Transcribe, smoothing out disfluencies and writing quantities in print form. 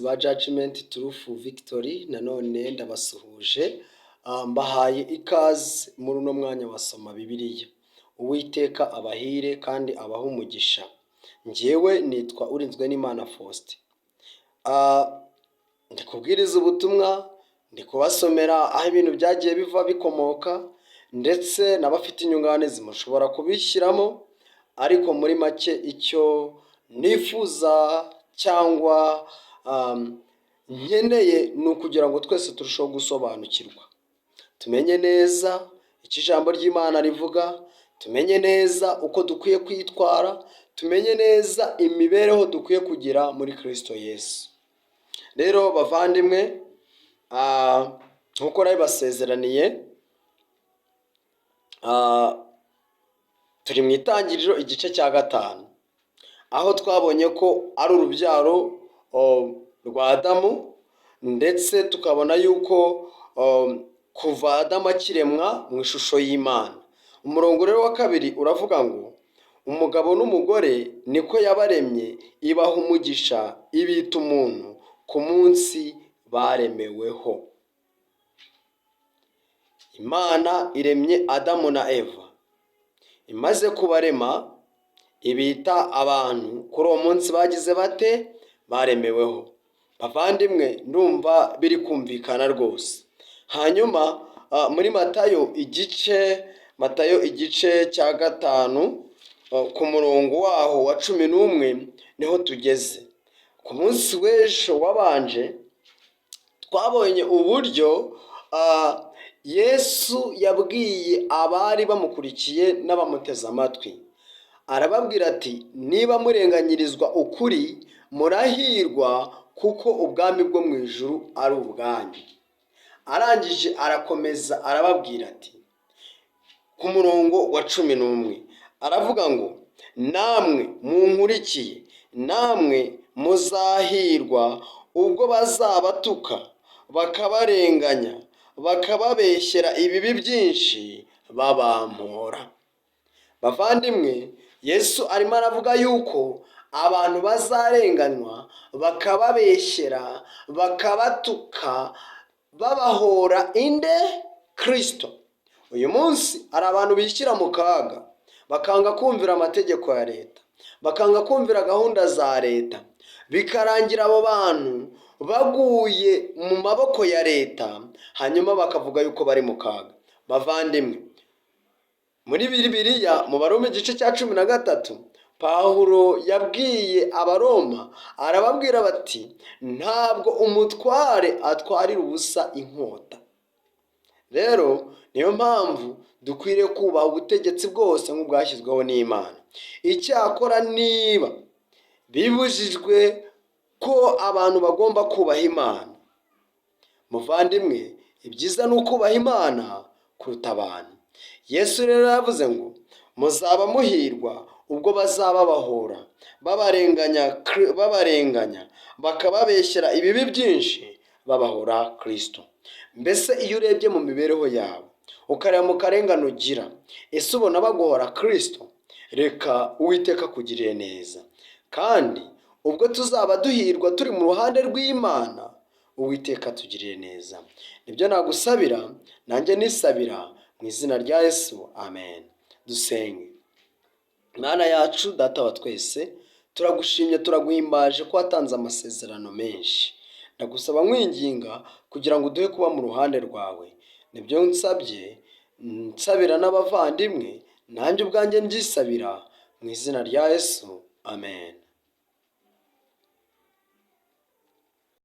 Ba Judgment Truth Victory, nanone ndabasuhuje, mbahaye ikaze muri uno mwanya wa Soma Bibiliya. Uwiteka abahire kandi abahe umugisha. Njyewe nitwa Urinzwe n'Imana Faustin. Ndi kubwiriza ubutumwa, ndi kubasomera aho ibintu byagiye biva bikomoka, ndetse n'abafite inyunganizi mushobora kubishyiramo, ariko muri make icyo nifuza cyangwa nkeneye ni ukugira ngo twese turusheho gusobanukirwa, tumenye neza icyo ijambo ry'Imana rivuga, tumenye neza uko dukwiye kwitwara, tumenye neza imibereho dukwiye kugira muri Kirisito Yesu. Rero bavandimwe, nk'uko nabibasezeraniye, turi mu Itangiriro igice cya 5, aho twabonye ko ari urubyaro rwa Adamu, ndetse tukabona yuko kuva Adamu akiremwa mu ishusho y'Imana. Umurongo rero wa 2 uravuga ngo: "Umugabo n'umugore niko yabaremye, ibaha umugisha, ibita umuntu ku munsi baremeweho." Imana iremye Adamu na Eva, imaze kubarema ibita abantu kuri uwo munsi bagize bate? Baremeweho. Bavandimwe, ndumva biri kumvikana rwose. Hanyuma muri Matayo igice cya 5, ku murongo waho wa 11 niho tugeze. Ku munsi w'ejo wabanje twabonye uburyo Yesu yabwiye abari bamukurikiye n'abamuteze amatwi, arababwira ati: "Niba murenganyirizwa ukuri, murahirwa, kuko ubwami bwo mu ijuru ari ubwanyu." Arangije arakomeza arababwira ati, ku murongo wa 11 aravuga ngo: "Namwe munkurikiye, namwe muzahirwa ubwo bazabatuka, bakabarenganya, bakababeshyera ibibi byinshi babampora." Bavandimwe, Yesu arimo aravuga yuko abantu bazarenganywa, bakababeshyera, bakabatuka, babahora inde? Kirisito. Uyu munsi hari abantu bishyira mu kaga, bakanga kumvira amategeko ya leta, bakanga kumvira gahunda za leta, bikarangira abo bantu baguye mu maboko ya leta, hanyuma bakavuga yuko bari mu kaga. Bavandimwe, muri Bibiliya, mu Baroma igice cya 13, Pawulo yabwiye Abaroma, arababwira bati: "Ntabwo umutware atwarira ubusa inkota." Rero niyo mpamvu dukwiriye kubaha ubutegetsi bwose nk'ubwashyizweho n'Imana. Icyakora niba bibujijwe ko abantu bagomba kubaha Imana, muvandimwe, ibyiza ni ukubaha Imana kuruta abantu. Yesu rero yavuze ngo: "Muzaba muhirwa ubwo bazaba bahora babarenganya, bakababeshyera ibibi byinshi, babahora Kirisito." Mbese iyo urebye mu mibereho yawe, ukareba mu karengane ugira, ese ubona baguhora Kirisito? Reka Uwiteka akugirire neza, kandi ubwo tuzaba duhirwa turi mu ruhande rw'Imana. Uwiteka atugirire neza, nibyo nagusabira, nanjye nisabira, mu izina rya Yesu, amen. Dusenge. Mana yacu, Data wa twese, turagushimye, turaguhimbaje ko watanze amasezerano menshi. Ndagusaba nkwinginga kugira ngo uduhe kuba mu ruhande rwawe. Nibyo nsabye, nsabira n'abavandimwe, nanjye ubwanjye mbyisabira, mu izina rya Yesu, amen.